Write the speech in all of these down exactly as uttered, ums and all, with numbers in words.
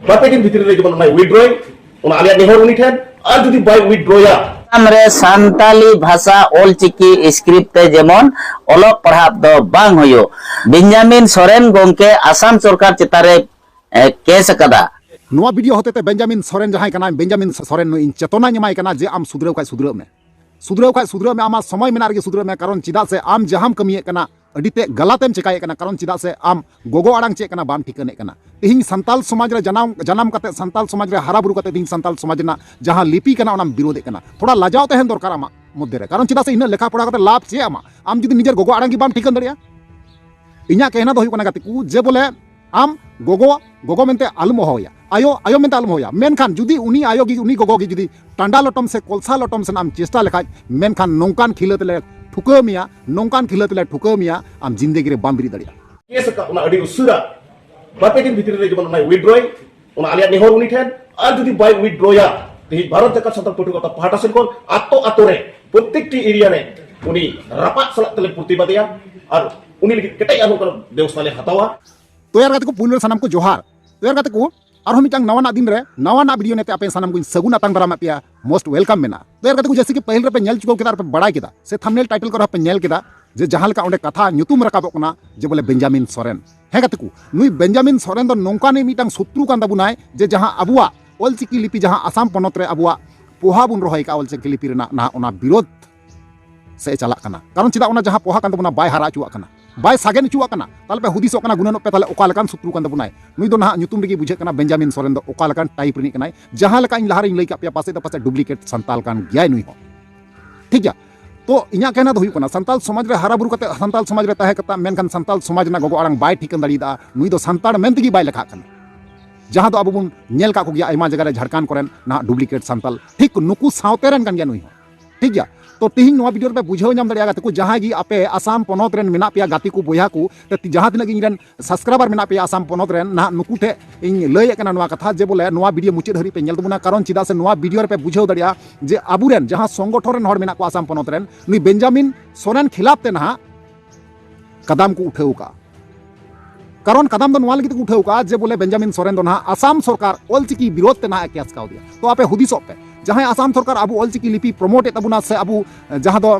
ᱵᱟᱨ ᱯᱮ ᱫᱤᱱ ᱵᱷᱤᱛᱨᱤ ᱨᱮ ᱡᱮᱢᱚᱱ ᱚᱱᱟᱭ ᱩᱭᱤᱰᱨᱚᱭ, ᱚᱱᱟ ᱟᱞᱮᱭᱟᱜ ᱱᱮᱦᱚᱨ ᱩᱱᱤ ᱴᱷᱮᱱ᱾ ᱟᱨ ᱡᱩᱫᱤ ᱵᱟᱭ ᱩᱭᱤᱰᱨᱚᱭᱟ, ᱟᱥᱟᱢ ᱨᱮ ᱥᱟᱱᱛᱟᱞᱤ ᱵᱷᱟᱥᱟ ᱚᱞᱪᱤᱠᱤ ᱥᱠᱨᱤᱯᱴ ᱛᱮ ᱡᱮᱢᱚᱱ ᱚᱞᱚᱜ ᱯᱟᱲᱦᱟᱜ ᱫᱚ ᱵᱟᱝ ᱦᱩᱭᱩᱜ᱾ ᱵᱮᱧᱡᱟᱢᱤᱱ ᱥᱚᱨᱮᱱ ᱜᱚᱢᱠᱮ ᱟᱥᱟᱢ ᱥᱚᱨᱠᱟᱨ ᱪᱮᱛᱟᱱ ᱨᱮ, ᱮ, ᱠᱮᱥ ᱟᱠᱟᱫᱟ᱾ ᱱᱚᱣᱟ ᱵᱷᱤᱰᱤᱭᱳ ᱦᱚᱛᱮᱛᱮ ᱵᱮᱧᱡᱟᱢᱤᱱ ᱥᱚᱨᱮᱱ ᱡᱟᱦᱟᱸᱭ ᱠᱟᱱᱟᱭ, ᱵᱮᱧᱡᱟᱢᱤᱱ ᱥᱚᱨᱮᱱ ᱱᱩᱭ ᱤᱧ ᱪᱮᱛᱚᱱᱟᱧ ᱮᱢᱟᱭ ᱠᱟᱱᱟ ᱡᱮ ᱟᱢ ᱥᱩᱫᱷᱨᱟᱹᱣ ᱠᱷᱟᱡ ᱥᱩᱫᱷᱨᱟᱹᱜ ᱢᱮ᱾ ᱥᱩᱫᱷᱨᱟᱹᱣ ᱠᱷᱟᱡ ᱥᱩᱫᱷᱨᱟᱹᱜ ᱢᱮ, ᱟᱢᱟᱜ ᱥᱚᱢᱚᱭ ᱢᱮᱱᱟᱜ ᱨᱮᱜᱮ ᱥᱩᱫᱷᱨᱟᱹᱜ ᱢᱮ, ᱠᱟᱨᱚᱱ ᱪᱮᱫᱟᱜ ᱥᱮ ᱟᱢ ᱡᱟᱦᱟᱸᱢ ᱠᱟᱹᱢᱤᱭᱮᱫ ᱠᱟᱱᱟ ᱟᱹᱰᱤ ᱛᱮᱫ ᱜᱟᱞᱟᱛ ᱮᱢ ᱪᱮᱠᱟᱭᱮᱫ ᱠᱟᱱᱟ, ᱠᱟᱨᱚᱱ ᱪᱮᱫᱟᱜ ᱥᱮ ᱟᱢ ᱜᱚᱜᱚ ᱟᱲᱟᱝ ᱪᱮᱫ ᱠᱟᱱᱟ ᱵᱟᱢ ᱴᱷᱤᱠᱟᱹᱱᱮᱫ ᱠᱟᱱᱟ᱾ ᱛᱮᱦᱮᱧ ᱥᱟᱱᱛᱟᱞ ᱥᱚᱢᱟᱡᱽ ᱨᱮ ᱡᱟᱱᱟᱢ, ᱡᱟᱱᱟᱢ ᱠᱟᱛᱮ, ᱥᱟᱱᱛᱟᱞ ᱥᱚᱢᱟᱡᱽ ᱨᱮ ᱦᱟᱨᱟ ᱵᱩᱨᱩ ᱠᱟᱛᱮ ᱛᱮᱦᱮᱧ ᱥᱟᱱᱛᱟᱞ ᱥᱚᱢᱟᱡᱽ ᱨᱮᱱᱟᱜ ᱡᱟᱦᱟᱸ ᱞᱤᱯᱤ ᱠᱟᱱᱟ ᱚᱱᱟᱢ ᱵᱤᱨᱳᱫᱮᱫ ᱠᱟᱱᱟ᱾ ᱛᱷᱚᱲᱟ ᱞᱟᱡᱟᱣ ᱛᱟᱦᱮᱱ ᱫᱚᱨᱠᱟᱨ ᱟᱢᱟᱜ ᱢᱚᱫᱽᱫᱷᱮ ᱨᱮ, ᱠᱟᱨᱚᱱ ᱪᱮᱫᱟᱜ ᱥᱮ ᱤᱱᱟᱹᱜ ᱞᱮᱠᱷᱟ ᱯᱚᱲᱟ ᱠᱟᱛᱮ ᱞᱟᱵᱷ ᱪᱮᱫ ᱟᱢᱟᱜ, ᱟᱢ ᱡᱩᱫᱤ ᱱᱤᱡᱮᱨ ᱜᱚᱜᱚ ᱟᱲᱟᱝ ᱜᱮ ᱵᱟᱢ ᱴᱷᱤᱠᱟᱹᱱ ᱫᱟᱲᱮᱭᱟᱜᱼᱟ᱾ ᱤᱧᱟᱹᱜ ᱠᱮᱦᱱᱟ ᱫᱚ ᱦᱩᱭᱩᱜ ᱠᱟᱱᱟ ᱜᱟᱛᱮ ᱠᱚ, ᱡᱮ ᱵᱚᱞᱮ ᱟᱢ ᱜᱚᱜᱚ, ᱜᱚᱜᱚ ᱢᱮᱱᱛᱮ ᱟᱞᱚᱢ ᱦᱚᱦᱚᱣᱟᱭᱟ, ᱟᱭᱳ, ᱟᱭᱳ ᱢᱮᱱᱛᱮ ᱟᱞᱚᱢ ᱦᱚᱦᱚᱣᱟᱭᱟ᱾ ᱢᱮᱱᱠᱷᱟᱱ ᱡᱩᱫᱤ ᱩᱱᱤ ᱟᱭᱳ ᱜᱮ, ᱩᱱᱤ ᱜᱚᱜᱚ ᱜᱮ ᱡᱩᱫᱤ ᱴᱟᱸᱰᱟ ᱞᱚᱴᱚᱢ ᱥᱮ ᱠᱚᱞᱥᱟ ᱞᱚᱴᱚᱢ ᱥᱮᱱ ᱟᱢ ᱪᱮᱥᱴᱟ ᱞᱮᱠᱷᱟᱡ, ᱢᱮᱱᱠᱷᱟᱱ ᱱᱚᱝᱠᱟᱱ ᱠᱷᱤᱞᱟᱹ ᱛᱮᱞᱮ ᱴᱷᱩᱠᱟᱹᱣ ᱢᱮᱭᱟ, ᱱᱚᱝᱠᱟᱱ ᱠᱷᱤᱞᱟᱹ ᱛᱮᱞᱮ ᱴᱷᱩᱠᱟᱹᱣ ᱢᱮᱭᱟ, ᱟᱢ ᱡᱤᱱᱫᱮᱜᱤ ᱨᱮ ᱵᱟᱢ ᱵᱮᱨᱮᱫ ᱫᱟᱲᱮᱭᱟᱜᱼᱟ᱾ ᱠᱮᱥ ᱟᱠᱟᱫ ᱚᱱᱟ ᱟᱹᱰᱤ ᱩᱥᱟᱹᱨᱟ ᱵᱟᱨ ᱯᱮ ᱫᱤᱱ ᱵᱷᱤᱛᱨᱤ ᱨᱮ ᱡᱮᱢᱚᱱ ᱚᱱᱟᱭ ᱩᱭᱤᱰᱨᱚᱭ, ᱚᱱᱟ ᱟᱞᱮᱭᱟᱜ ᱱᱮᱦᱚᱨ ᱩᱱᱤ ᱴᱷᱮᱱ᱾ ᱟᱨ ᱡᱩᱫᱤ ᱵᱟᱭ ᱩᱭᱤᱰᱨᱚᱭᱟ, ᱛᱮᱦᱮᱧ ᱵᱷᱟᱨᱚᱛ ᱡᱟᱠᱟᱛ ᱥᱟᱱᱛᱟᱲ ᱯᱟᱹᱴᱷᱩᱣᱟᱹ ᱜᱟᱶᱛᱟ ᱯᱟᱦᱴᱟ ᱥᱮᱱ ᱠᱷᱚᱱ ᱟᱛᱳ ᱟᱛᱳ ᱨᱮ ᱯᱨᱚᱛᱮᱠᱴᱤ ᱮᱨᱤᱭᱟ ᱨᱮ ᱩᱱᱤ ᱨᱟᱯᱟᱜ ᱥᱟᱞᱟᱜ ᱛᱮᱞᱮ ᱯᱨᱚᱛᱤᱵᱟᱫᱮᱭᱟ᱾ ᱟᱨ ᱩᱱᱤ ᱞᱟᱹᱜᱤᱫ ᱠᱮᱴᱮᱡ ᱟᱨᱦᱚᱸ ᱚᱱᱠᱟᱱ ᱵᱮᱵᱚᱥᱛᱷᱟ ᱞᱮ ᱦᱟᱛᱟᱣᱟ᱾ ᱛᱚ ᱭᱟᱨ ᱜᱟᱛᱮ ᱠᱚ, ᱯᱩᱭᱞᱩ ᱨᱮ ᱥᱟᱱᱟᱢ ᱠᱚ ᱡᱚᱦᱟᱨ᱾ ᱛᱚ ᱭᱟᱨ ᱜᱟᱛᱮ ᱠᱚ, ᱟᱨᱦᱚᱸ ᱢᱤᱫᱴᱟᱝ ᱱᱟᱣᱟᱱᱟᱜ ᱫᱤᱱ ᱨᱮ ᱱᱟᱣᱟᱱᱟᱜ ᱵᱷᱤᱰᱤᱭᱳ ᱱᱮᱛᱮ ᱟᱯᱮ ᱥᱟᱱᱟᱢ ᱠᱚᱧ ᱥᱟᱹᱜᱩᱱ ᱟᱛᱟᱝ ᱫᱟᱨᱟᱢ ᱟᱯᱮᱭᱟ, most welcome ᱢᱮᱱᱟᱜᱼᱟ᱾ ᱛᱚ ᱭᱟᱨ ᱜᱟᱛᱮ ᱠᱚ, ᱡᱮᱭᱥᱮ ᱠᱤ ᱯᱟᱹᱦᱤᱞ ᱨᱮᱯᱮ ᱧᱮᱞ ᱪᱩᱠᱟᱹᱣ ᱠᱮᱫᱟ ᱟᱨ ᱯᱮ ᱵᱟᱲᱟᱭ ᱠᱮᱫᱟ, ᱥᱮ ᱛᱷᱟᱢᱵᱱᱮᱞ ᱴᱟᱭᱴᱮᱞ ᱠᱚᱨᱮ ᱦᱚᱸᱯᱮ ᱧᱮᱞ ᱠᱮᱫᱟ, ᱡᱮ ᱡᱟᱦᱟᱸ ᱞᱮᱠᱟ ᱚᱸᱰᱮ ᱠᱟᱛᱷᱟ ᱧᱩᱛᱩᱢ ᱨᱟᱠᱟᱵᱚᱜ ᱠᱟᱱᱟ ᱡᱮ ᱵᱚᱞᱮ ᱵᱮᱧᱡᱟᱢᱤᱱ ᱥᱚᱨᱮᱱ᱾ ᱦᱮᱸ ᱜᱟᱛᱮ ᱠᱚ, ᱱᱩᱭ ᱵᱮᱧᱡᱟᱢᱤᱱ ᱥᱚᱨᱮᱱ ᱫᱚ ᱱᱚᱝᱠᱟᱱᱤᱡ ᱢᱤᱫᱴᱟᱝ ᱥᱚᱛᱨᱩ ᱠᱟᱱ ᱛᱟᱵᱚᱱᱟᱭ, ᱡᱮ ᱡᱟᱦᱟᱸ ᱟᱵᱚᱣᱟᱜ ᱚᱞᱪᱤᱠᱤ ᱞᱤᱯᱤ, ᱡᱟᱦᱟᱸ ᱟᱥᱟᱢ ᱯᱚᱱᱚᱛ ᱨᱮ ᱟᱵᱚᱣᱟᱜ ᱯᱚᱦᱟ ᱵᱚᱱ ᱨᱚᱦᱚᱭ ᱠᱟᱜᱼᱟ ᱚᱞᱪᱤᱠᱤ ᱞᱤᱯᱤ ᱨᱮᱱᱟᱜ, ᱱᱟᱦᱟᱜ ᱚᱱᱟ ᱵᱤᱨᱳᱫᱷ ᱥᱮ ᱪᱟᱞᱟᱜ ᱠᱟᱱᱟ᱾ ᱠᱟᱨᱚᱱ ᱪᱮᱫᱟᱜ ᱚᱱᱟ ᱡᱟᱦᱟᱸ ᱯᱚᱦᱟ ᱠᱟᱱ ᱛᱟᱵᱚᱱᱟ ᱵᱟᱭ ᱦᱟᱨᱟ ᱦᱚᱪᱚᱣᱟᱜ ᱠᱟᱱᱟ, ᱵᱟᱭ ᱥᱟᱜᱮᱱ ᱦᱚᱪᱚᱣᱟᱜ ᱠᱟᱱᱟ, ᱛᱟᱦᱞᱮ ᱯᱮ ᱦᱩᱫᱤᱥᱚᱜ ᱠᱟᱱᱟ, ᱜᱩᱱᱟᱹᱱᱚᱜ ᱯᱮ, ᱛᱟᱦᱞᱮ ᱚᱠᱟ ᱞᱮᱠᱟᱱ ᱥᱚᱛᱨᱩ ᱠᱟᱱ ᱛᱟᱵᱚᱱᱟᱭ᱾ ᱱᱩᱭ ᱫᱚ ᱱᱟᱦᱟᱜ ᱧᱩᱛᱩᱢ ᱨᱮᱜᱮ ᱵᱩᱡᱷᱟᱹᱜ ᱠᱟᱱᱟ ᱵᱮᱧᱡᱟᱢᱤᱱ ᱥᱚᱨᱮᱱ ᱫᱚ ᱚᱠᱟ ᱞᱮᱠᱟᱱ ᱴᱟᱭᱤᱯ ᱨᱤᱱᱤᱡ ᱠᱟᱱᱟᱭ᱾ ᱡᱟᱦᱟᱸ ᱞᱮᱠᱟ ᱤᱧ ᱞᱟᱦᱟ ᱨᱤᱧ ᱞᱟᱹᱭ ᱠᱟᱜ ᱯᱮᱭᱟ, ᱯᱟᱥᱮᱡ ᱫᱚ ᱯᱟᱥᱮᱡ ᱰᱩᱯᱞᱤᱠᱮᱴ ᱥᱟᱱᱛᱟᱞ ᱠᱟᱱ ᱜᱮᱭᱟᱭ ᱱᱩᱭ ᱦᱚᱸ᱾ ᱴᱷᱤᱠ ᱜᱮᱭᱟ? ᱛᱚ ᱤᱧᱟᱹᱜ ᱠᱮᱦᱱᱟ ᱫᱚ ᱦᱩᱭᱩᱜ ᱠᱟᱱᱟ, ᱥᱟᱱᱛᱟᱞ ᱥᱚᱢᱟᱡᱽ ᱨᱮ ᱦᱟᱨᱟ ᱵᱩᱨᱩ ᱠᱟᱛᱮ, ᱥᱟᱱᱛᱟᱞ ᱥᱚᱢᱟᱡᱽ ᱨᱮ ᱛᱟᱦᱮᱸ ᱠᱟᱛᱮ, ᱢᱮᱱᱠᱷᱟᱱ ᱥᱟᱱᱛᱟᱞ ᱥᱚᱢᱟᱡᱽ ᱨᱮᱱᱟᱜ ᱜᱚᱜᱚ ᱟᱲᱟᱝ ᱵᱟᱭ ᱴᱷᱤᱠᱟᱹᱱ ᱫᱟᱲᱮᱭᱟᱫᱟ, ᱱᱩᱭ ᱫᱚ ᱥᱟᱱᱛᱟᱲ ᱢᱮᱱ ᱛᱮᱜᱮ ᱵᱟᱭ ᱞᱮᱠᱷᱟᱜ ᱠᱟᱱᱟ᱾ ᱡᱟᱦᱟᱸ ᱫᱚ ᱟᱵᱚ ᱵᱚᱱ ᱧᱮᱞ ᱠᱟᱜ ᱠᱚᱜᱮᱭᱟ ᱟᱭᱢᱟ ᱡᱟᱭᱜᱟ ᱨᱮ, ᱡᱷᱟᱲᱠᱷᱚᱸᱰ ᱠᱚᱨᱮᱱ ᱱᱟᱦᱟᱜ ᱰᱩᱯᱞᱤᱠᱮᱴ ᱥᱟᱱᱛᱟᱞ, ᱴᱷᱤᱠ ᱱᱩᱠᱩ ᱥᱟᱶᱛᱮ ᱨᱮᱱ ᱠᱟᱱ ᱜᱮᱭᱟ ᱱᱩᱭ ᱦᱚᱸ᱾ ᱴᱷᱤᱠ ᱜᱮᱭᱟ? ᱛᱚ ᱛᱤᱦᱤᱧ ᱱᱚᱣᱟ ᱵᱷᱤᱰᱤᱭᱳ ᱨᱮᱯᱮ ᱵᱩᱡᱷᱟᱹᱣ ᱧᱟᱢ ᱫᱟᱲᱮᱭᱟᱜᱼᱟ ᱜᱟᱛᱮ ᱠᱚ, ᱡᱟᱦᱟᱸᱭ ᱜᱮ ᱟᱯᱮ ᱟᱥᱟᱢ ᱯᱚᱱᱚᱛ ᱨᱮᱱ ᱢᱮᱱᱟᱜ ᱯᱮᱭᱟ ᱜᱟᱛᱮ ᱠᱚ, ᱵᱚᱭᱦᱟ ᱠᱚ, ᱛᱮ ᱡᱟᱦᱟᱸ ᱛᱤᱱᱟᱹᱜ ᱜᱮ ᱤᱧ ᱨᱮᱱ ᱥᱟᱵᱥᱠᱨᱟᱭᱵᱟᱨ ᱢᱮᱱᱟᱜ ᱯᱮᱭᱟ ᱟᱥᱟᱢ ᱯᱚᱱᱚᱛ ᱨᱮᱱ, ᱱᱟᱦᱟᱜ ᱱᱩᱠᱩ ᱴᱷᱮᱱ ᱤᱧ ᱞᱟᱹᱭᱮᱫ ᱠᱟᱱᱟ ᱱᱚᱣᱟ ᱠᱟᱛᱷᱟ ᱡᱮ ᱵᱚᱞᱮ ᱱᱚᱣᱟ ᱵᱷᱤᱰᱤᱭᱳ ᱢᱩᱪᱟᱹᱫ ᱦᱟᱹᱨᱤᱡ ᱯᱮ ᱧᱮᱞ ᱛᱟᱵᱚᱱᱟ, ᱠᱟᱨᱚᱱ ᱪᱮᱫᱟᱜ ᱥᱮ ᱱᱚᱣᱟ ᱵᱷᱤᱰᱤᱭᱳ ᱨᱮᱯᱮ ᱵᱩᱡᱷᱟᱹᱣ ᱫᱟᱲᱮᱭᱟᱜᱼᱟ ᱡᱮ ᱟᱵᱚᱨᱮᱱ ᱡᱟᱦᱟᱸ ᱥᱚᱝᱜᱚᱴᱷᱚᱱ ᱨᱮᱱ ᱦᱚᱲ ᱢᱮᱱᱟᱜ ᱠᱚᱣᱟ ᱟᱥᱟᱢ ᱯᱚᱱᱚᱛ ᱨᱮᱱ, ᱱᱩᱭ ᱵᱮᱧᱡᱟᱢᱤᱱ ᱥᱚᱨᱮᱱ ᱠᱷᱤᱞᱟᱯ ᱛᱮ ᱱᱟᱦᱟᱜ ᱠᱟᱫᱟᱢ ᱠᱚ ᱩᱴᱷᱟᱹᱣ ᱟᱠᱟᱫᱼᱟ᱾ ᱠᱟᱨᱚᱱ ᱠᱟᱫᱟᱢ ᱫᱚ ᱱᱚᱣᱟ ᱞᱟᱹᱜᱤᱫ ᱛᱮᱠᱚ ᱩᱴᱷᱟᱹᱣ ᱠᱟᱜᱼᱟ ᱡᱮ ᱵᱚᱞᱮ ᱵᱮᱧᱡᱟᱢᱤᱱ ᱥᱚᱨᱮᱱ ᱫᱚ ᱱᱟᱦᱟᱜ ᱟᱥᱟᱢ ᱥᱚᱨᱠᱟᱨ ᱚᱞᱪᱤᱠᱤ ᱵᱤᱨᱳᱫᱷ ᱛᱮ ᱱᱟᱦᱟᱜ ᱮ ᱠᱮᱥ ᱠᱟᱣᱫᱮᱭᱟ᱾ ᱛᱚ ᱟᱯᱮ ᱦᱩᱫᱤᱥᱚᱜ ᱯᱮ, ᱡᱟᱦᱟᱸᱭ ᱟᱥᱟᱢ ᱥᱚᱨᱠᱟᱨ ᱟᱵᱚ ᱚᱞᱪᱤᱠᱤ ᱞᱤᱯᱤ ᱯᱨᱚᱢᱳᱴ ᱮᱫ ᱛᱟᱵᱚᱱᱟ ᱥᱮ ᱟᱵᱚ, ᱮ, ᱡᱟᱦᱟᱸ ᱫᱚ,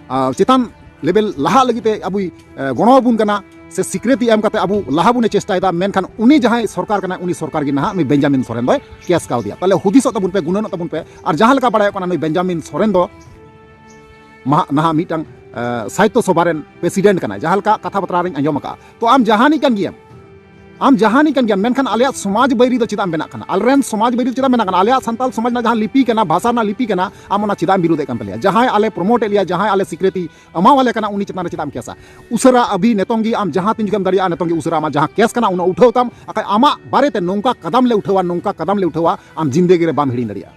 ᱟ, ᱪᱮᱛᱟᱱ ᱞᱮᱵᱮᱞ ᱞᱟᱦᱟᱜ ᱞᱟᱹᱜᱤᱫ ᱛᱮ ᱟᱵᱚᱭ, ᱮ, ᱜᱚᱲᱚ ᱟᱵᱚᱱ ᱠᱟᱱᱟ ᱥᱮ ᱥᱤᱠᱨᱤᱛᱤ ᱮᱢ ᱠᱟᱛᱮ ᱟᱵᱚ ᱞᱟᱦᱟ ᱵᱚᱱ ᱪᱮᱥᱴᱟᱭᱮᱫᱟ, ᱢᱮᱱᱠᱷᱟᱱ ᱩᱱᱤ ᱡᱟᱦᱟᱸᱭ ᱥᱚᱨᱠᱟᱨ ᱠᱟᱱᱟᱭ, ᱩᱱᱤ ᱥᱚᱨᱠᱟᱨ ᱜᱮ ᱱᱟᱦᱟᱜ ᱱᱩᱭ ᱵᱮᱧᱡᱟᱢᱤᱱ ᱥᱚᱨᱮᱱ ᱫᱚᱭ ᱠᱮᱥ ᱠᱟᱣᱫᱮᱭᱟ᱾ ᱛᱟᱦᱞᱮ ᱦᱩᱫᱤᱥᱚᱜ ᱛᱟᱵᱚᱱ ᱯᱮ, ᱜᱩᱱᱟᱹᱱᱚᱜ ᱛᱟᱵᱚᱱ ᱯᱮ᱾ ᱟᱨ ᱡᱟᱦᱟᱸ ᱞᱮᱠᱟ ᱵᱟᱲᱟᱭᱚᱜ ᱠᱟᱱᱟ, ᱱᱩᱭ ᱵᱮᱧᱡᱟᱢᱤᱱ ᱥᱚᱨᱮᱱ ᱫᱚ ᱢᱟᱦᱟ-, ᱱᱟᱦᱟᱜ ᱢᱤᱫᱴᱟᱝ, ᱮ, ᱥᱟᱦᱤᱛᱛᱚ ᱥᱚᱵᱷᱟ ᱨᱮᱱ ᱯᱨᱮᱥᱤᱰᱮᱱᱴ ᱠᱟᱱᱟᱭ, ᱡᱟᱦᱟᱸ ᱞᱮᱠᱟ ᱠᱟᱛᱷᱟ ᱵᱟᱛᱨᱟ ᱨᱤᱧ ᱟᱸᱡᱚᱢ ᱟᱠᱟᱫᱼᱟ᱾ ᱛᱚ ᱟᱢ ᱡᱟᱦᱟᱱᱤᱡ ᱠᱟᱱ ᱜᱮᱭᱟᱢ, ᱟᱢ ᱡᱟᱦᱟᱱᱤᱡ ᱠᱟᱱ ᱜᱮᱭᱟᱢ, ᱢᱮᱱᱠᱷᱟᱱ ᱟᱞᱮᱭᱟᱜ ᱥᱚᱢᱟᱡᱽ ᱵᱟᱹᱭᱨᱤ ᱫᱚ ᱪᱮᱫᱟᱜ ᱮᱢ ᱵᱮᱱᱟᱜ ᱠᱟᱱᱟ? ᱟᱞᱮᱨᱮᱱ ᱥᱚᱢᱟᱡᱽ ᱵᱟᱹᱭᱨᱤ ᱫᱚ ᱪᱮᱫᱟᱜ ᱮᱢ ᱵᱮᱱᱟᱜ ᱠᱟᱱᱟ? ᱟᱞᱮᱭᱟᱜ ᱥᱟᱱᱛᱟᱞ ᱥᱚᱢᱟᱡᱽ ᱨᱮᱱᱟᱜ ᱡᱟᱦᱟᱸ ᱞᱤᱯᱤ ᱠᱟᱱᱟ, ᱵᱷᱟᱥᱟ ᱨᱮᱱᱟᱜ ᱞᱤᱯᱤ ᱠᱟᱱᱟ, ᱟᱢ ᱚᱱᱟ ᱪᱮᱫᱟᱜ ᱮᱢ ᱵᱤᱨᱳᱫᱷᱮᱫ ᱠᱟᱱ ᱛᱟᱞᱮᱭᱟ? ᱡᱟᱦᱟᱸᱭ ᱟᱞᱮ ᱯᱨᱚᱢᱳᱴ ᱮᱫ ᱞᱮᱭᱟ, ᱡᱟᱦᱟᱸᱭ ᱟᱞᱮ ᱥᱤᱠᱨᱤᱛᱤ ᱮᱢᱟᱣᱟᱞᱮ ᱠᱟᱱᱟ, ᱩᱱᱤ ᱪᱮᱛᱟᱱ ᱨᱮ ᱪᱮᱫᱟᱜ ᱮᱢ ᱠᱮᱥᱟ? ᱩᱥᱟᱹᱨᱟ ᱟᱹᱵᱤ ᱱᱤᱛᱚᱝ ᱜᱮ ᱟᱢ ᱡᱟᱦᱟᱸ ᱛᱤᱱ ᱡᱚᱠᱷᱮᱢ ᱫᱟᱲᱮᱭᱟᱜᱼᱟ, ᱱᱤᱛᱚᱝ ᱜᱮ ᱩᱥᱟᱹᱨᱟ ᱟᱢᱟᱜ ᱡᱟᱦᱟᱸ ᱠᱮᱥ ᱠᱟᱱᱟ, ᱚᱱᱟ ᱩᱴᱷᱟᱹᱣ ᱛᱟᱢ᱾ ᱟᱠᱷᱟᱡ ᱟᱢᱟᱜ ᱵᱟᱨᱮᱛᱮ ᱱᱚᱝᱠᱟ ᱠᱟᱫᱟᱢ ᱞᱮ ᱩᱴᱷᱟᱹᱣᱟ, ᱱᱚᱝᱠᱟ ᱠᱟᱫᱟᱢ ᱞᱮ ᱩᱴᱷᱟᱹᱣᱟ, ᱟᱢ ᱡᱤᱱᱫᱮᱜᱤ ᱨᱮ ᱵᱟᱢ ᱦᱤᱲᱤᱧ ᱫᱟᱲᱮᱭᱟᱜᱼᱟ᱾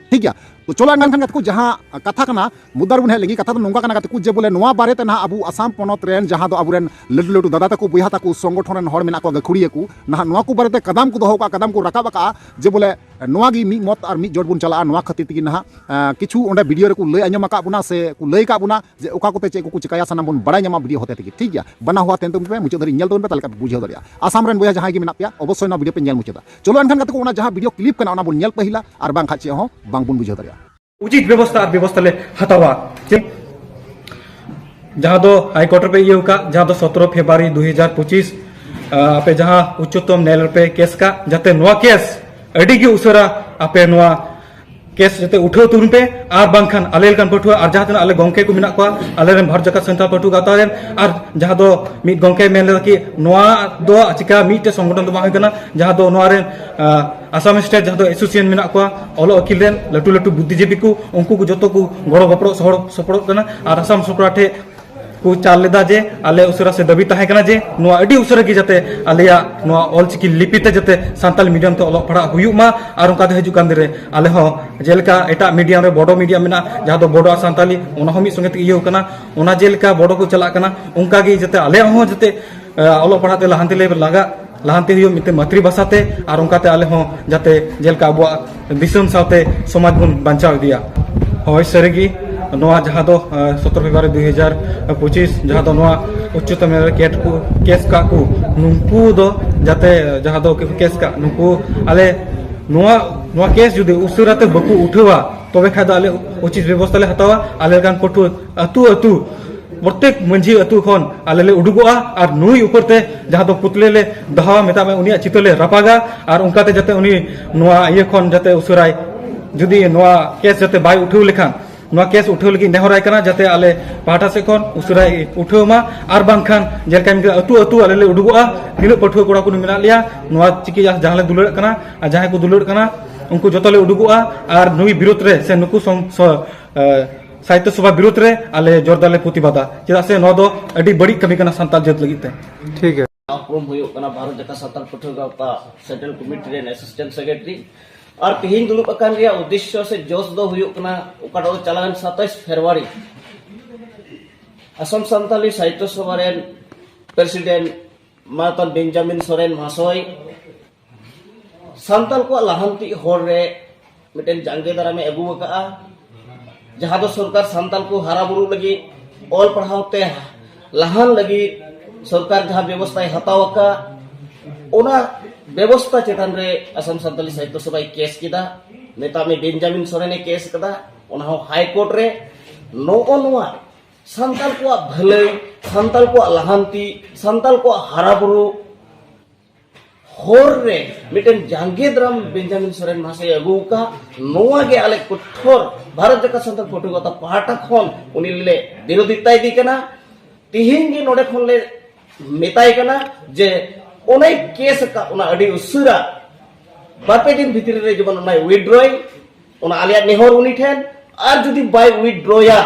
ᱴᱷᱤᱠ ᱜᱮᱭᱟ? ᱛᱚ ᱪᱚᱞᱚ ᱮᱱᱠᱷᱟᱱ ᱜᱟᱛᱮ ᱠᱚ, ᱡᱟᱦᱟᱸ ᱠᱟᱛᱷᱟ ᱠᱟᱱᱟ, ᱢᱩᱫᱽᱫᱟ ᱨᱮᱵᱚᱱ ᱦᱮᱡ ᱞᱮᱱᱜᱮ᱾ ᱠᱟᱛᱷᱟ ᱫᱚ ᱱᱚᱝᱠᱟ ᱠᱟᱱᱟ ᱜᱟᱛᱮ ᱠᱚ, ᱡᱮ ᱵᱚᱞᱮ ᱱᱚᱣᱟ ᱵᱟᱨᱮᱛᱮ ᱱᱟᱦᱟᱜ ᱟᱵᱚ ᱟᱥᱟᱢ ᱯᱚᱱᱚᱛ ᱨᱮᱱ ᱡᱟᱦᱟᱸ ᱫᱚ ᱟᱵᱚᱨᱮᱱ ᱞᱟᱹᱴᱩ ᱞᱟᱹᱴᱩ ᱫᱟᱫᱟ ᱛᱟᱠᱚ, ᱵᱚᱭᱦᱟ ᱛᱟᱠᱚ, ᱥᱚᱝᱜᱚᱴᱷᱚᱱ ᱨᱮᱱ ᱦᱚᱲ ᱢᱮᱱᱟᱜ ᱠᱚᱣᱟ, ᱜᱟᱹᱠᱷᱩᱲᱤᱭᱟᱹ ᱠᱚ, ᱱᱟᱦᱟᱜ ᱱᱚᱣᱟ ᱠᱚ ᱵᱟᱨᱮᱛᱮ ᱠᱟᱫᱟᱢ ᱠᱚ ᱫᱚᱦᱚ ᱠᱟᱜᱼᱟ, ᱠᱟᱫᱟᱢ ᱠᱚ ᱨᱟᱠᱟᱵ ᱟᱠᱟᱜᱼᱟ, ᱡᱮ ᱵᱚᱞᱮ ᱱᱚᱣᱟ ᱜᱮ ᱢᱤᱫ ᱢᱚᱛ ᱟᱨ ᱢᱤᱫ ᱡᱳᱴ ᱵᱚᱱ ᱪᱟᱞᱟᱜᱼᱟ᱾ ᱱᱚᱣᱟ ᱠᱷᱟᱹᱛᱤᱨ ᱛᱮᱜᱮ ᱱᱟᱦᱟᱜ, ᱟᱸ, ᱠᱤᱪᱷᱩ ᱚᱸᱰᱮ ᱵᱷᱤᱰᱤᱭᱳ ᱨᱮᱠᱚ ᱞᱟᱹᱭ ᱟᱸᱡᱚᱢ ᱟᱠᱟᱫ ᱵᱚᱱᱟ ᱥᱮ ᱠᱚ ᱞᱟᱹᱭ ᱟᱠᱟᱫ ᱵᱚᱱᱟ, ᱡᱮ ᱚᱠᱟ ᱠᱚᱛᱮ ᱪᱮᱫ ᱠᱚᱠᱚ ᱪᱤᱠᱟᱭᱟ, ᱥᱟᱱᱟᱢ ᱵᱚᱱ ᱵᱟᱲᱟᱭ ᱧᱟᱢᱟ ᱵᱷᱤᱰᱤᱭᱳ ᱦᱚᱛᱮ ᱛᱮᱜᱮ᱾ ᱴᱷᱤᱠ ᱜᱮᱭᱟ? ᱵᱟᱱᱟ ᱦᱚᱲ ᱛᱟᱦᱮᱱ ᱛᱟᱵᱚᱱ ᱯᱮ, ᱢᱩᱪᱟᱹᱫ ᱫᱷᱟᱹᱨᱤᱡ ᱧᱮᱞ ᱛᱟᱵᱚᱱ ᱯᱮ, ᱛᱟᱦᱞᱮ ᱠᱷᱟᱱ ᱯᱮ ᱵᱩᱡᱷᱟᱹᱣ ᱫᱟᱲᱮᱭᱟᱜᱼᱟ᱾ ᱟᱥᱟᱢ ᱨᱮᱱ ᱵᱚᱭᱦᱟ ᱡᱟᱦᱟᱸᱭ ᱜᱮ ᱢᱮᱱᱟᱜ ᱯᱮᱭᱟ, ᱚᱵᱚᱥᱥᱳᱭ ᱱᱚᱣᱟ ᱵᱷᱤᱰᱤᱭᱳ ᱯᱮ ᱧᱮᱞ ᱢᱩᱪᱟᱹᱫᱟ᱾ ᱪᱚᱞᱚ ᱮᱱᱠᱷᱟᱱ ᱜᱟᱛᱮ ᱠᱚ, ᱚᱱᱟ ᱡᱟᱦᱟᱸ ᱵᱷᱤᱰᱤᱭᱳ ᱠᱞᱤᱯ ᱠᱟᱱᱟ, ᱚᱱᱟ ᱵᱚᱱ ᱧᱮᱞ ᱯᱟᱹᱦᱤᱞᱟ, ᱟᱨ ᱵᱟᱝᱠᱷᱟᱱ ᱪᱮᱫ ᱦᱚᱸ ᱵᱟᱝ ᱵᱚᱱ ᱵᱩᱡᱷᱟᱹᱣ ᱫᱟᱲᱮᱭᱟᱜᱼᱟ᱾ ᱩᱪᱤᱛ ᱵᱮᱵᱚᱥᱛᱷᱟ ᱟᱨ ᱵᱮᱵᱚᱥᱛᱷᱟ ᱞᱮ ᱦᱟᱛᱟᱣᱟ᱾ ᱪᱮᱫ? ᱡᱟᱦᱟᱸ ᱫᱚ ᱦᱟᱭ ᱠᱳᱨᱴ ᱨᱮᱯᱮ ᱤᱭᱟᱹ ᱟᱠᱟᱫ, ᱡᱟᱦᱟᱸ ᱫᱚ ᱥᱚᱛᱨᱚ ᱯᱷᱮᱵᱽᱨᱩᱣᱟᱨᱤ ᱫᱩ ᱦᱟᱡᱟᱨ ᱯᱚᱸᱪᱤᱥ, ᱟᱸ, ᱟᱯᱮ ᱡᱟᱦᱟᱸ ᱩᱪᱪᱚᱛᱚᱢ ᱱᱮᱭᱟᱞᱚᱭ ᱨᱮᱯᱮ ᱠᱮᱥ ᱟᱠᱟᱫ, ᱡᱟᱛᱮ ᱱᱚᱣᱟ ᱠᱮᱥ ᱟᱹᱰᱤ ᱜᱮ ᱩᱥᱟᱹᱨᱟ ᱟᱯᱮ ᱱᱚᱣᱟ ᱠᱮᱥ ᱡᱟᱛᱮ ᱩᱴᱷᱟᱹᱣ ᱛᱟᱵᱚᱱ ᱯᱮ, ᱟᱨ ᱵᱟᱝᱠᱷᱟᱱ ᱟᱞᱮ ᱞᱮᱠᱟᱱ ᱯᱟᱹᱴᱷᱩᱣᱟᱹ ᱟᱨ ᱡᱟᱦᱟᱸ ᱛᱤᱱᱟᱹᱜ ᱟᱞᱮ ᱜᱚᱢᱠᱮ ᱠᱚ ᱢᱮᱱᱟᱜ ᱠᱚᱣᱟ, ᱟᱞᱮ ᱨᱮᱱ ᱵᱷᱟᱨᱚᱛ ᱡᱟᱠᱟᱛ ᱥᱟᱱᱛᱟᱲ ᱯᱟᱹᱴᱷᱩᱣᱟᱹ ᱜᱟᱶᱛᱟ ᱨᱮᱱ, ᱟᱨ ᱡᱟᱦᱟᱸ ᱫᱚ ᱢᱤᱫ ᱜᱚᱢᱠᱮ ᱢᱮᱱ ᱞᱮᱫᱟ ᱠᱤ ᱱᱚᱣᱟ ᱫᱚ ᱪᱤᱠᱟ ᱢᱤᱫᱴᱮᱡ ᱥᱚᱝᱜᱚᱴᱷᱚᱱ ᱫᱚ ᱵᱟᱝ ᱦᱩᱭ ᱠᱟᱱᱟ, ᱡᱟᱦᱟᱸ ᱫᱚ ᱱᱚᱣᱟ ᱨᱮᱱ, ᱟᱸ, ᱟᱥᱟᱢ ᱥᱴᱮᱴ ᱡᱟᱦᱟᱸ ᱫᱚ ᱮᱥᱳᱥᱤᱭᱮᱥᱚᱱ ᱢᱮᱱᱟᱜ ᱠᱚᱣᱟ, ᱚᱞᱚᱜ ᱟᱹᱠᱤᱞ ᱨᱮᱱ ᱞᱟᱹᱴᱩ ᱞᱟᱹᱴᱩ ᱵᱩᱫᱽᱫᱷᱤᱡᱤᱵᱤ ᱠᱚ, ᱩᱱᱠᱩ ᱠᱚ ᱡᱚᱛᱚ ᱠᱚ ᱜᱚᱲᱚ ᱜᱚᱯᱚᱲᱚ ᱥᱚᱦᱚᱲ ᱥᱚᱯᱚᱲᱚᱜ ᱠᱟᱱᱟ᱾ ᱟᱨ ᱟᱥᱟᱢ ᱥᱚᱨᱠᱟᱨ ᱴᱷᱮᱡ ᱠᱚ ᱪᱟᱞ ᱞᱮᱫᱟ ᱡᱮ ᱟᱞᱮ ᱩᱥᱟᱹᱨᱟ ᱥᱮ ᱫᱟᱹᱵᱤ ᱛᱟᱦᱮᱸ ᱠᱟᱱᱟ ᱡᱮ ᱱᱚᱣᱟ ᱟᱹᱰᱤ ᱩᱥᱟᱹᱨᱟ ᱜᱮ ᱡᱟᱛᱮ ᱟᱞᱮᱭᱟᱜ ᱱᱚᱣᱟ ᱚᱞᱪᱤᱠᱤ ᱞᱤᱯᱤ ᱛᱮ ᱡᱟᱛᱮ ᱥᱟᱱᱛᱟᱞᱤ ᱢᱤᱰᱤᱭᱟᱢ ᱛᱮ ᱚᱞᱚᱜ ᱯᱟᱲᱦᱟᱜ ᱦᱩᱭᱩᱜ ᱢᱟ᱾ ᱟᱨ ᱚᱱᱠᱟ ᱛᱮ ᱦᱤᱡᱩᱜ ᱠᱟᱱ ᱫᱤᱱ ᱨᱮ ᱟᱞᱮ ᱦᱚᱸ ᱡᱮᱞᱮᱠᱟ ᱮᱴᱟᱜ ᱢᱤᱰᱤᱭᱟᱢ ᱨᱮ ᱵᱳᱰᱳ ᱢᱤᱰᱤᱭᱟᱢ ᱢᱮᱱᱟᱜᱼᱟ, ᱡᱟᱦᱟᱸ ᱫᱚ ᱵᱳᱰᱳ ᱟᱨ ᱥᱟᱱᱛᱟᱞᱤ, ᱚᱱᱟ ᱦᱚᱸ ᱢᱤᱫ ᱥᱚᱸᱜᱮ ᱛᱮ ᱤᱭᱟᱹ ᱠᱟᱱᱟ, ᱚᱱᱟ ᱡᱮᱞᱮᱠᱟ ᱵᱳᱰᱳ ᱠᱚ ᱪᱟᱞᱟᱜ ᱠᱟᱱᱟ, ᱚᱱᱠᱟ ᱜᱮ ᱡᱟᱛᱮ ᱟᱞᱮᱭᱟᱜ ᱦᱚᱸ ᱡᱟᱛᱮ, ᱮ, ᱚᱞᱚᱜ ᱯᱟᱲᱦᱟᱜ ᱛᱮ ᱞᱟᱦᱟᱱᱛᱤ ᱞᱮ ᱞᱟᱜᱟᱜ, ᱞᱟᱦᱟᱱᱛᱤ ᱦᱩᱭᱩᱜ ᱢᱤᱫᱴᱮᱱ ᱢᱟᱛᱨᱤ ᱵᱷᱟᱥᱟ ᱛᱮ, ᱟᱨ ᱚᱱᱠᱟ ᱛᱮ ᱟᱞᱮ ᱦᱚᱸ ᱡᱟᱛᱮ ᱡᱮᱞᱮᱠᱟ ᱟᱵᱚᱣᱟᱜ ᱫᱤᱥᱚᱢ ᱥᱟᱶᱛᱮ ᱥᱚᱢᱟᱡᱽ ᱵᱚᱱ ᱵᱟᱧᱪᱟᱣ ᱤᱫᱤᱭᱟ᱾ ᱦᱳᱭ, ᱥᱟᱹᱨᱤᱜᱮ ᱱᱚᱣᱟ ᱡᱟᱦᱟᱸ ᱫᱚ ᱥᱚᱛᱨᱚ ᱯᱷᱮᱵᱽᱨᱩᱣᱟᱨᱤ ᱫᱩ ᱦᱟᱡᱟᱨ ᱯᱚᱸᱪᱤᱥ, ᱡᱟᱦᱟᱸ ᱫᱚ ᱱᱚᱣᱟ ᱩᱪᱪᱚᱛᱚᱢ ᱱᱟᱭᱟᱞᱚᱭ ᱨᱮ ᱠᱮᱴ ᱠᱚ ᱠᱮᱥ ᱠᱟᱜ ᱠᱚ, ᱱᱩᱠᱩ ᱫᱚ ᱡᱟᱛᱮ ᱡᱟᱦᱟᱸ ᱫᱚ ᱠᱮᱥ ᱠᱟᱜ ᱱᱩᱠᱩ ᱟᱞᱮ ᱱᱚᱣᱟ ᱱᱚᱣᱟ ᱠᱮᱥ ᱡᱩᱫᱤ ᱩᱥᱟᱹᱨᱟ ᱛᱮ ᱵᱟᱠᱚ ᱩᱴᱷᱟᱹᱣᱟ, ᱛᱚᱵᱮ ᱠᱷᱟᱡ ᱫᱚ ᱟᱞᱮ ᱩᱪᱤᱛ ᱵᱮᱵᱚᱥᱛᱷᱟ ᱞᱮ ᱦᱟᱛᱟᱣᱟ᱾ ᱟᱞᱮ ᱞᱮᱠᱟᱱ ᱯᱟᱹᱴᱷᱩᱣᱟᱹ ᱟᱹᱛᱩ ᱟᱹᱛᱩ ᱯᱨᱚᱛᱮᱠ ᱢᱟᱹᱡᱷᱤ ᱟᱹᱛᱩ ᱠᱷᱚᱱ ᱟᱞᱮ ᱞᱮ ᱩᱰᱩᱠᱚᱜᱼᱟ ᱟᱨ ᱱᱩᱭ ᱩᱯᱚᱨ ᱛᱮ ᱡᱟᱦᱟᱸ ᱫᱚ ᱯᱩᱛᱞᱟᱹ ᱞᱮ ᱫᱚᱦᱚᱣᱟ, ᱢᱮᱛᱟᱜ ᱢᱮ ᱩᱱᱤᱭᱟᱜ ᱪᱤᱛᱟᱹ ᱞᱮ ᱨᱟᱯᱟᱜᱟ᱾ ᱟᱨ ᱚᱱᱠᱟᱛᱮ ᱡᱟᱛᱮ ᱩᱱᱤ ᱱᱚᱣᱟ ᱤᱭᱟᱹ ᱠᱷᱚᱱ ᱡᱟᱛᱮ ᱩᱥᱟᱹᱨᱟᱭ, ᱡᱩᱫᱤ ᱱᱚᱣᱟ ᱠᱮᱥ ᱡᱟᱛᱮ ᱵᱟᱭ ᱩᱴᱷᱟᱹᱣ ᱞᱮᱠᱷᱟᱱ, ᱱᱚᱣᱟ ᱠᱮᱥ ᱩᱴᱷᱟᱹᱣ ᱞᱟᱹᱜᱤᱫ ᱱᱮᱦᱚᱨᱟᱭ ᱠᱟᱱᱟ ᱡᱟᱛᱮ ᱟᱞᱮ ᱯᱟᱦᱴᱟ ᱥᱮᱫ ᱠᱷᱚᱱ ᱩᱥᱟᱹᱨᱟᱭ ᱩᱴᱷᱟᱹᱣ ᱢᱟ᱾ ᱟᱨ ᱵᱟᱝᱠᱷᱟᱱ ᱡᱮᱞᱮᱠᱟ ᱢᱮᱱ ᱠᱮᱫᱟ, ᱟᱹᱛᱩ ᱟᱹᱛᱩ ᱟᱞᱮ ᱞᱮ ᱩᱰᱩᱠᱚᱜᱼᱟ, ᱛᱤᱱᱟᱹᱜ ᱯᱟᱹᱴᱷᱩᱣᱟᱹ ᱠᱚᱲᱟ ᱠᱚ ᱢᱮᱱᱟᱜ ᱞᱮᱭᱟ, ᱱᱚᱣᱟ ᱪᱤᱠᱤ ᱡᱟᱦᱟᱸ ᱞᱮ ᱫᱩᱞᱟᱹᱲᱟᱜ ᱠᱟᱱᱟ ᱟᱨ ᱡᱟᱦᱟᱸᱭ ᱠᱚ ᱫᱩᱞᱟᱹᱲᱟᱜ ᱠᱟᱱᱟ, ᱩᱱᱠᱩ ᱡᱚᱛᱚ ᱞᱮ ᱩᱰᱩᱠᱚᱜᱼᱟ᱾ ᱟᱨ ᱱᱩᱭ ᱵᱤᱨᱩᱫᱽ ᱨᱮ ᱥᱮ ᱱᱩᱠᱩ ᱥᱚᱢ-, ᱥᱚ-, ᱮ, ᱥᱟᱦᱤᱛᱛᱚ ᱥᱚᱵᱷᱟ ᱵᱤᱨᱩᱫᱽ ᱨᱮ ᱟᱞᱮ ᱡᱳᱨᱫᱟᱨ ᱞᱮ ᱯᱨᱚᱛᱤᱵᱟᱫᱟ, ᱪᱮᱫᱟᱜ ᱥᱮ ᱱᱚᱣᱟ ᱫᱚ ᱟᱹᱰᱤ ᱵᱟᱹᱲᱤᱡ ᱠᱟᱹᱢᱤ ᱠᱟᱱᱟ ᱥᱟᱱᱛᱟᱲ ᱡᱟᱹᱛ ᱞᱟᱹᱜᱤᱫ ᱛᱮ᱾ ᱴᱷᱤᱠ ᱜᱮᱭᱟ᱾ ᱩᱯᱨᱩᱢ ᱦᱩᱭᱩᱜ ᱠᱟᱱᱟ ᱵᱷᱟᱨᱚᱛ ᱡᱟᱠᱟᱛ ᱥᱟᱱᱛᱟᱲ ᱯᱟᱹᱴᱷᱩᱣᱟᱹ ᱜᱟᱶᱛᱟ ᱥᱮᱱᱴᱨᱟᱞ ᱠᱚᱢᱤᱴᱤ ᱨᱮᱱ ᱮᱥᱤᱥᱴᱮᱱᱴ ᱥᱮᱠᱨᱮᱴᱟᱨᱤ᱾ ᱟᱨ ᱛᱮᱦᱮᱧ ᱫᱩᱲᱩᱵ ᱟᱠᱟᱱ ᱨᱮᱭᱟᱜ ᱩᱫᱽᱫᱮᱥᱥᱚ ᱥᱮ ᱡᱚᱥ ᱫᱚ ᱦᱩᱭᱩᱜ ᱠᱟᱱᱟ, ᱚᱠᱟᱴᱟᱜ ᱫᱚ ᱪᱟᱞᱟᱣᱮᱱ ᱥᱟᱛᱟᱥ ᱯᱷᱮᱵᱽᱨᱩᱣᱟᱨᱤ ᱟᱥᱟᱢ ᱥᱟᱱᱛᱟᱞᱤ ᱥᱟᱦᱤᱛᱛᱚ ᱥᱚᱵᱷᱟ ᱨᱮᱱ ᱯᱨᱮᱥᱤᱰᱮᱱᱴ ᱢᱟᱱᱚᱛᱟᱱ ᱵᱮᱧᱡᱟᱢᱤᱱ ᱥᱚᱨᱮᱱ ᱢᱚᱦᱟᱥᱚᱭ ᱥᱟᱱᱛᱟᱲ ᱠᱚᱣᱟᱜ ᱞᱟᱦᱟᱱᱛᱤ ᱦᱚᱨ ᱨᱮ ᱢᱤᱫᱴᱮᱱ ᱡᱟᱸᱜᱮ ᱫᱟᱨᱟᱢᱮ ᱟᱹᱜᱩ ᱟᱠᱟᱫᱼᱟ, ᱡᱟᱦᱟᱸ ᱫᱚ ᱥᱚᱨᱠᱟᱨ ᱥᱟᱱᱛᱟᱲ ᱠᱚ ᱦᱟᱨᱟ ᱵᱩᱨᱩ ᱞᱟᱹᱜᱤᱫ, ᱚᱞ ᱯᱟᱲᱦᱟᱣ ᱛᱮ ᱞᱟᱦᱟᱱ ᱞᱟᱹᱜᱤᱫ ᱥᱚᱨᱠᱟᱨ ᱡᱟᱦᱟᱸ ᱵᱮᱵᱚᱥᱛᱷᱟᱭ ᱦᱟᱛᱟᱣ ᱟᱠᱟᱫ, ᱚᱱᱟ ᱵᱮᱵᱚᱥᱛᱷᱟ ᱪᱮᱛᱟᱱ ᱨᱮ ᱟᱥᱟᱢ ᱥᱟᱱᱛᱟᱞᱤ ᱥᱟᱦᱤᱛᱛᱚ ᱥᱚᱵᱷᱟᱭ ᱠᱮᱥ ᱠᱮᱫᱟ᱾ ᱢᱮᱛᱟᱜ ᱢᱮ ᱵᱮᱧᱡᱟᱢᱤᱱ ᱥᱚᱨᱮᱱᱮ ᱠᱮᱥ ᱠᱟᱫᱟ, ᱚᱱᱟ ᱦᱚᱸ ᱦᱟᱭ ᱠᱳᱨᱴ ᱨᱮ᱾ ᱱᱚᱜᱼᱚ ᱱᱚᱣᱟ ᱥᱟᱱᱛᱟᱲ ᱠᱚᱣᱟᱜ ᱵᱷᱟᱹᱞᱟᱹᱭ, ᱥᱟᱱᱛᱟᱲ ᱠᱚᱣᱟᱜ ᱞᱟᱦᱟᱱᱛᱤ, ᱥᱟᱱᱛᱟᱲ ᱠᱚᱣᱟᱜ ᱦᱟᱨᱟ ᱵᱩᱨᱩ ᱦᱚᱨ ᱨᱮ ᱢᱤᱫᱴᱮᱱ ᱡᱟᱸᱜᱮ ᱫᱟᱨᱟᱢ ᱵᱮᱧᱡᱟᱢᱤᱱ ᱥᱚᱨᱮᱱ ᱢᱟᱦᱟᱥᱚᱭ ᱟᱹᱜᱩ ᱟᱠᱟᱫ, ᱱᱚᱣᱟ ᱜᱮ ᱟᱞᱮ ᱠᱚᱴᱷᱳᱨ ᱵᱷᱟᱨᱚᱛ ᱡᱟᱠᱟᱛ ᱥᱟᱱᱛᱟᱲ ᱯᱟᱹᱴᱷᱩᱣᱟᱹ ᱜᱟᱶᱛᱟ ᱯᱟᱦᱴᱟ ᱠᱷᱚᱱ ᱩᱱᱤ ᱞᱮ ᱵᱤᱨᱳᱫᱷᱤᱛᱟ ᱤᱫᱤ ᱠᱟᱱᱟ᱾ ᱛᱤᱦᱤᱧ ᱜᱮ ᱱᱚᱰᱮ ᱠᱷᱚᱱ ᱞᱮ ᱢᱮᱛᱟᱭ ᱠᱟᱱᱟ ᱡᱮ ᱚᱱᱮ ᱠᱮᱥ ᱟᱠᱟᱫ ᱚᱱᱟ ᱟᱹᱰᱤ ᱩᱥᱟᱹᱨᱟ ᱵᱟᱨᱯᱮ ᱫᱤᱱ ᱵᱷᱤᱛᱨᱤ ᱨᱮ ᱡᱮᱢᱚᱱ ᱚᱱᱟᱭ ᱣᱤᱰᱨᱚᱭ, ᱚᱱᱟ ᱟᱞᱮᱭᱟᱜ ᱱᱮᱦᱚᱨ ᱩᱱᱤ ᱴᱷᱮᱱ᱾ ᱟᱨ ᱡᱩᱫᱤ ᱵᱟᱭ ᱣᱤᱰᱨᱚᱭᱟ,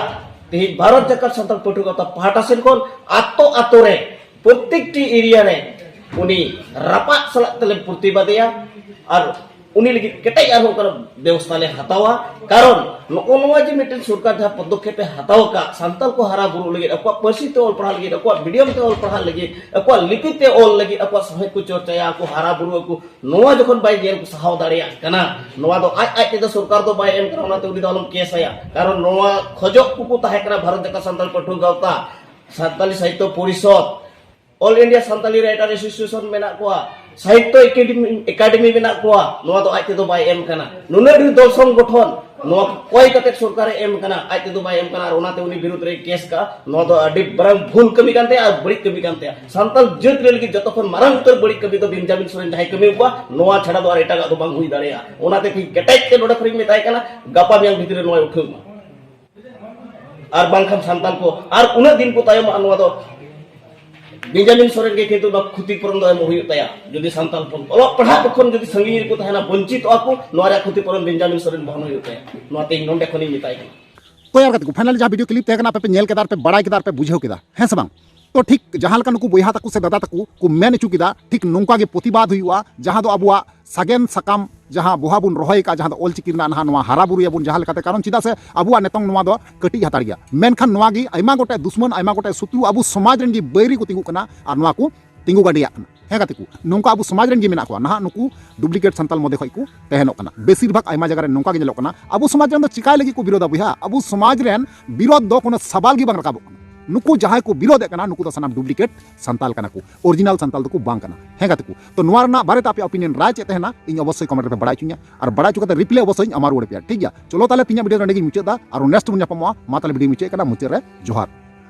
ᱛᱮᱦᱮᱧ ᱵᱷᱟᱨᱚᱛ ᱡᱟᱠᱟᱛ ᱥᱟᱱᱛᱟᱲ ᱯᱟᱹᱴᱷᱩᱣᱟᱹ ᱜᱟᱶᱛᱟ ᱯᱟᱦᱴᱟ ᱥᱮᱱ ᱠᱷᱚᱱ ᱟᱛᱳ ᱟᱛᱳ ᱨᱮ ᱯᱨᱚᱛᱮᱠᱴᱤ ᱮᱨᱤᱭᱟ ᱨᱮ ᱩᱱᱤ ᱨᱟᱯᱟᱜ ᱥᱟᱞᱟᱜ ᱛᱮᱞᱮ ᱯᱨᱚᱛᱤᱵᱟᱫᱮᱭᱟ᱾ ᱟᱨ ᱩᱱᱤ ᱞᱟᱹᱜᱤᱫ ᱠᱮᱴᱮᱡ ᱟᱨᱦᱚᱸ ᱚᱱᱠᱟᱱᱟᱜ ᱵᱮᱵᱚᱥᱛᱷᱟ ᱞᱮ ᱦᱟᱛᱟᱣᱟ᱾ ᱠᱟᱨᱚᱱ ᱱᱚᱜᱼᱚ ᱱᱚᱣᱟ ᱡᱮ ᱢᱤᱫᱴᱮᱱ ᱥᱚᱨᱠᱟᱨ ᱡᱟᱦᱟᱸ ᱯᱚᱫᱚᱠᱷᱮᱯ ᱮ ᱦᱟᱛᱟᱣ ᱟᱠᱟᱫ, ᱥᱟᱱᱛᱟᱲ ᱠᱚ ᱦᱟᱨᱟ ᱵᱩᱨᱩᱜ ᱞᱟᱹᱜᱤᱫ, ᱟᱠᱚᱣᱟᱜ ᱯᱟᱹᱨᱥᱤ ᱛᱮ ᱚᱞ ᱯᱟᱲᱦᱟᱣ ᱞᱟᱹᱜᱤᱫ, ᱟᱠᱚᱣᱟᱜ ᱢᱤᱰᱤᱭᱟᱢ ᱛᱮ ᱚᱞ ᱯᱟᱲᱦᱟᱣ ᱞᱟᱹᱜᱤᱫ, ᱟᱠᱚᱣᱟᱜ ᱞᱤᱯᱤ ᱛᱮ ᱚᱞ ᱞᱟᱹᱜᱤᱫ, ᱟᱠᱚᱣᱟᱜ ᱥᱟᱶᱦᱮᱫ ᱠᱚ ᱪᱚᱨᱪᱟᱭᱟ, ᱟᱠᱚ ᱦᱟᱨᱟ ᱵᱩᱨᱩᱜ ᱟᱠᱚ, ᱱᱚᱣᱟ ᱡᱚᱠᱷᱚᱱ ᱵᱟᱭ ᱧᱮᱞ ᱥᱟᱦᱟᱣ ᱫᱟᱲᱮᱭᱟᱜ ᱠᱟᱱᱟ, ᱱᱚᱣᱟ ᱫᱚ ᱟᱡ ᱟᱡ ᱛᱮᱫᱚ ᱥᱚᱨᱠᱟᱨ ᱫᱚ ᱵᱟᱭ ᱮᱢ ᱠᱟᱱᱟ, ᱚᱱᱟᱛᱮ ᱩᱱᱤ ᱫᱚ ᱟᱞᱚᱢ ᱠᱮᱥ ᱟᱭᱟ᱾ ᱠᱟᱨᱚᱱ ᱱᱚᱣᱟ ᱠᱷᱚᱡᱚᱜ ᱠᱚᱠᱚ ᱛᱟᱦᱮᱸ ᱠᱟᱱᱟ ᱵᱷᱟᱨᱚᱛ ᱡᱟᱠᱟᱛ ᱥᱟᱱᱛᱟᱲ ᱯᱟᱹᱴᱷᱩᱣᱟᱹ ᱜᱟᱶᱛᱟ, ᱥᱟᱱᱛᱟᱞᱤ ᱥᱟᱦᱤᱛᱛᱚ ᱯᱚᱨᱤᱥᱚᱫᱽ, All India Santali Writer Association ᱢᱮᱱᱟᱜ ᱠᱚᱣᱟ, ᱥᱟᱦᱤᱛᱛᱚ ᱮᱠᱟᱰᱮᱢᱤ, ᱮᱠᱟᱰᱮᱢᱤ ᱢᱮᱱᱟᱜ ᱠᱚᱣᱟ, ᱱᱚᱣᱟ ᱫᱚ ᱟᱡ ᱛᱮᱫᱚ ᱵᱟᱭ ᱮᱢ ᱠᱟᱱᱟ᱾ ᱱᱩᱱᱟᱹᱜ ᱰᱷᱮᱨ ᱫᱚᱞ ᱥᱚᱝᱜᱚᱴᱷᱚᱱ ᱱᱚᱣᱟ ᱠᱚᱭ ᱠᱟᱛᱮ ᱥᱚᱨᱠᱟᱨᱮ ᱮᱢ ᱠᱟᱱᱟ, ᱟᱡ ᱛᱮᱫᱚ ᱵᱟᱭ ᱮᱢ ᱠᱟᱱᱟ, ᱟᱨ ᱚᱱᱟᱛᱮ ᱩᱱᱤ ᱵᱤᱨᱩᱫᱷ ᱨᱮ ᱠᱮᱥ ᱠᱟᱜᱼᱟ᱾ ᱱᱚᱣᱟ ᱫᱚ ᱟᱹᱰᱤ ᱢᱟᱨᱟᱝ ᱵᱷᱩᱞ ᱠᱟᱹᱢᱤ ᱠᱟᱱ ᱛᱟᱭᱟ ᱟᱨ ᱵᱟᱹᱲᱤᱡ ᱠᱟᱹᱢᱤ ᱠᱟᱱ ᱛᱟᱭᱟ᱾ ᱥᱟᱱᱛᱟᱲ ᱡᱟᱹᱛ ᱨᱮ ᱞᱟᱹᱜᱤᱫ ᱡᱚᱛᱚ ᱠᱷᱚᱱ ᱢᱟᱨᱟᱝ ᱩᱛᱟᱹᱨ ᱵᱟᱹᱲᱤᱡ ᱠᱟᱹᱢᱤ ᱫᱚ ᱵᱮᱧᱡᱟᱢᱤᱱ ᱥᱚᱨᱮᱱ ᱡᱟᱦᱟᱸᱭ ᱠᱟᱹᱢᱤ ᱠᱚᱣᱟ, ᱱᱚᱣᱟ ᱪᱷᱟᱲᱟ ᱫᱚ ᱟᱨ ᱮᱴᱟᱜᱟᱜ ᱫᱚ ᱵᱟᱝ ᱦᱩᱭ ᱫᱟᱲᱮᱭᱟᱜᱼᱟ᱾ ᱚᱱᱟᱛᱮ ᱛᱮᱦᱮᱧ ᱠᱮᱴᱮᱡ ᱛᱮ ᱱᱚᱰᱮ ᱠᱷᱚᱱᱤᱧ ᱢᱮᱛᱟᱭ ᱠᱟᱱᱟ, ᱜᱟᱯᱟ ᱢᱮᱭᱟᱝ ᱵᱷᱤᱛᱨᱤ ᱨᱮ ᱱᱚᱣᱟᱭ ᱩᱴᱷᱟᱹᱣ ᱢᱟ᱾ ᱟᱨ ᱵᱟᱝᱠᱷᱟᱱ ᱥᱟᱱᱛᱟᱲ ᱠᱚ ᱟᱨ ᱩᱱᱟᱹᱜ ᱫᱤᱱ ᱠᱚ ᱛᱟᱭᱚᱢᱚᱜᱼᱟ, ᱱᱚᱣᱟ ᱫᱚ ᱵᱮᱧᱡᱟᱢᱤᱱ ᱥᱚᱨᱮᱱ ᱜᱮ ᱠᱤᱱᱛᱩ ᱱᱚᱣᱟ ᱠᱷᱚᱛᱤ ᱯᱩᱨᱚᱱ ᱫᱚ ᱮᱢᱚᱜ ᱦᱩᱭᱩᱜ ᱛᱟᱭᱟ᱾ ᱡᱩᱫᱤ ᱥᱟᱱᱛᱟᱲ ᱠᱚ ᱚᱞᱚᱜ ᱯᱟᱲᱦᱟᱜ ᱠᱚ ᱠᱷᱚᱱ ᱡᱩᱫᱤ ᱥᱟᱺᱜᱤᱧ ᱨᱮᱠᱚ ᱛᱟᱦᱮᱱᱟ, ᱵᱚᱧᱪᱤᱛᱚᱜᱼᱟ ᱠᱚ, ᱱᱚᱣᱟ ᱨᱮᱭᱟᱜ ᱠᱷᱚᱛᱤ ᱯᱩᱨᱚᱱ ᱵᱮᱧᱡᱟᱢᱤᱱ ᱥᱚᱨᱮᱱ ᱵᱚᱦᱚᱱ ᱦᱩᱭᱩᱜ ᱛᱟᱭᱟ᱾ ᱱᱚᱣᱟ ᱛᱮ ᱤᱧ ᱱᱚᱰᱮ ᱠᱷᱚᱱᱤᱧ ᱢᱮᱛᱟᱭ ᱠᱟᱱᱟ᱾ ᱛᱚ ᱭᱟᱨ ᱜᱟᱛᱮ ᱠᱚ, finally ᱡᱟᱦᱟᱸ video clip ᱛᱟᱦᱮᱸ ᱠᱟᱱᱟ, ᱟᱯᱮ ᱯᱮ ᱧᱮᱞ ᱠᱮᱫᱟ, ᱟᱨ ᱯᱮ ᱵᱟᱲᱟᱭ ᱠᱮᱫᱟ, ᱟᱨ ᱯᱮ ᱵᱩᱡᱷᱟᱹᱣ ᱠᱮᱫᱟ, ᱦᱮᱸ ᱥᱮ ᱵᱟᱝ? ᱛᱚ ᱴᱷᱤᱠ ᱡᱟᱦᱟᱸ ᱞᱮᱠᱟ ᱱᱩᱠᱩ ᱵᱚᱭᱦᱟ ᱛᱟᱠᱚ ᱥᱮ ᱫᱟᱫᱟ ᱛᱟᱠᱚ ᱠᱚ ᱢᱮᱱ ᱦᱚᱪᱚ ᱠᱮᱫᱟ, ᱴᱷᱤᱠ ᱱᱚᱝᱠᱟ ᱜᱮ ᱯᱨᱚᱛᱤᱵᱟᱫ ᱦᱩᱭᱩᱜᱼᱟ, ᱡᱟᱦᱟᱸ ᱫᱚ ᱟᱵᱚᱣᱟᱜ ᱥᱟᱜᱮᱱ ᱥᱟᱠᱟᱢ ᱡᱟᱦᱟᱸ ᱵᱚᱦᱟ ᱵᱚᱱ ᱨᱚᱦᱚᱭ ᱟᱠᱟᱫ, ᱡᱟᱦᱟᱸ ᱫᱚ ᱚᱞᱪᱤᱠᱤ ᱨᱮᱱᱟᱜ ᱱᱟᱦᱟᱜ ᱱᱚᱣᱟ ᱦᱟᱨᱟ ᱵᱩᱨᱩᱭᱟᱵᱚᱱ ᱡᱟᱦᱟᱸ ᱞᱮᱠᱟᱛᱮ, ᱠᱟᱨᱚᱱ ᱪᱮᱫᱟᱜ ᱥᱮ ᱟᱵᱚᱣᱟᱜ ᱱᱤᱛᱚᱝ ᱱᱚᱣᱟ ᱫᱚ ᱠᱟᱹᱴᱤᱡ ᱦᱟᱛᱟᱲ ᱜᱮᱭᱟ, ᱢᱮᱱᱠᱷᱟᱱ ᱱᱚᱣᱟ ᱜᱮ ᱟᱭᱢᱟ ᱜᱚᱴᱮᱡ ᱫᱩᱥᱢᱟᱱ, ᱟᱭᱢᱟ ᱜᱚᱴᱮᱡ ᱥᱚᱛᱨᱩ ᱟᱵᱚ ᱥᱚᱢᱟᱡᱽ ᱨᱮᱱ ᱜᱮ ᱵᱟᱹᱭᱨᱤ ᱠᱚ ᱛᱤᱸᱜᱩᱜ ᱠᱟᱱᱟ ᱟᱨ ᱱᱚᱣᱟ ᱠᱚ ᱛᱤᱸᱜᱩ ᱜᱟᱹᱰᱤᱭᱟᱜ ᱠᱟᱱᱟ᱾ ᱦᱮᱸ ᱜᱟᱛᱮ ᱠᱚ, ᱱᱚᱝᱠᱟ ᱟᱵᱚ ᱥᱚᱢᱟᱡᱽ ᱨᱮᱱ ᱜᱮ ᱢᱮᱱᱟᱜ ᱠᱚᱣᱟ ᱱᱟᱦᱟᱜ ᱱᱩᱠᱩ duplicate ᱥᱟᱱᱛᱟᱞ ᱢᱚᱫᱽᱫᱷᱮ ᱠᱷᱚᱱ ᱠᱚ ᱛᱟᱦᱮᱱᱚᱜ ᱠᱟᱱᱟ᱾ ᱵᱮᱥᱤᱨ ᱵᱷᱟᱜᱽ ᱟᱭᱢᱟ ᱡᱟᱭᱜᱟ ᱨᱮ ᱱᱚᱝᱠᱟ ᱜᱮ ᱧᱮᱞᱚᱜ ᱠᱟᱱᱟ᱾ ᱟᱵᱚ ᱥᱚᱢᱟᱡᱽ ᱨᱮᱱ ᱫᱚ ᱪᱤᱠᱟᱭ ᱞᱟᱹᱜᱤᱫ ᱠᱚ ᱵᱤᱨᱳᱫᱟ ᱵᱚᱭᱦᱟ? ᱟᱵᱚ ᱥᱚᱢᱟᱡᱽ ᱨᱮᱱ ᱵᱤᱨᱳᱫ ᱫᱚ ᱠᱳᱱᱳ ᱥᱟᱵᱟᱞ ᱜᱮ ᱵᱟᱝ ᱨᱟᱠᱟᱵᱚᱜ ᱠᱟᱱᱟ᱾ ᱱᱩᱠᱩ ᱡᱟᱦᱟᱸᱭ ᱠᱚ ᱵᱤᱨᱳᱫᱮᱫ ᱠᱟᱱᱟ, ᱱᱩᱠᱩ ᱫᱚ ᱥᱟᱱᱟᱢ duplicate ᱥᱟᱱᱛᱟᱞ ᱠᱟᱱᱟ ᱠᱚ, original ᱥᱟᱱᱛᱟᱞ ᱫᱚᱠᱚ ᱵᱟᱝ ᱠᱟᱱᱟ᱾ ᱦᱮᱸ ᱜᱟᱛᱮ ᱠᱚ, ᱛᱚ ᱱᱚᱣᱟ ᱨᱮᱱᱟᱜ ᱵᱟᱨᱮᱛᱮ ᱟᱯᱮᱭᱟᱜ opinion ᱨᱟᱭ ᱪᱮᱫ ᱛᱟᱦᱮᱱᱟ, ᱤᱧ ᱚᱵᱚᱥᱥᱳᱭ comment ᱨᱮᱯᱮ ᱵᱟᱲᱟᱭ ᱦᱚᱪᱚᱧᱟ, ᱟᱨ ᱵᱟᱲᱟᱭ ᱦᱚᱪᱚ ᱠᱟᱛᱮ reply ᱚᱵᱚᱥᱥᱳᱭ ᱤᱧ ᱮᱢᱟ ᱨᱩᱣᱟᱹᱲ ᱟᱯᱮᱭᱟ, ᱴᱷᱤᱠ ᱜᱮᱭᱟ? ᱪᱚᱞᱚ ᱛᱟᱦᱞᱮ ᱛᱮᱦᱮᱧᱟᱜ video ᱫᱚ ᱱᱚᱸᱰᱮ ᱜᱤᱧ ᱢᱩᱪᱟᱹᱫ ᱫᱟ, ᱟᱨ next ᱵᱚᱱ ᱧᱟᱯᱟᱢᱚᱜᱼᱟ᱾ ᱢᱟ ᱛᱟᱦᱞᱮ video ᱢᱩᱪᱟᱹᱫ ᱠᱟᱱᱟ, ᱢᱩᱪᱟᱹᱫ ᱨᱮ ᱡᱚᱦᱟᱨ᱾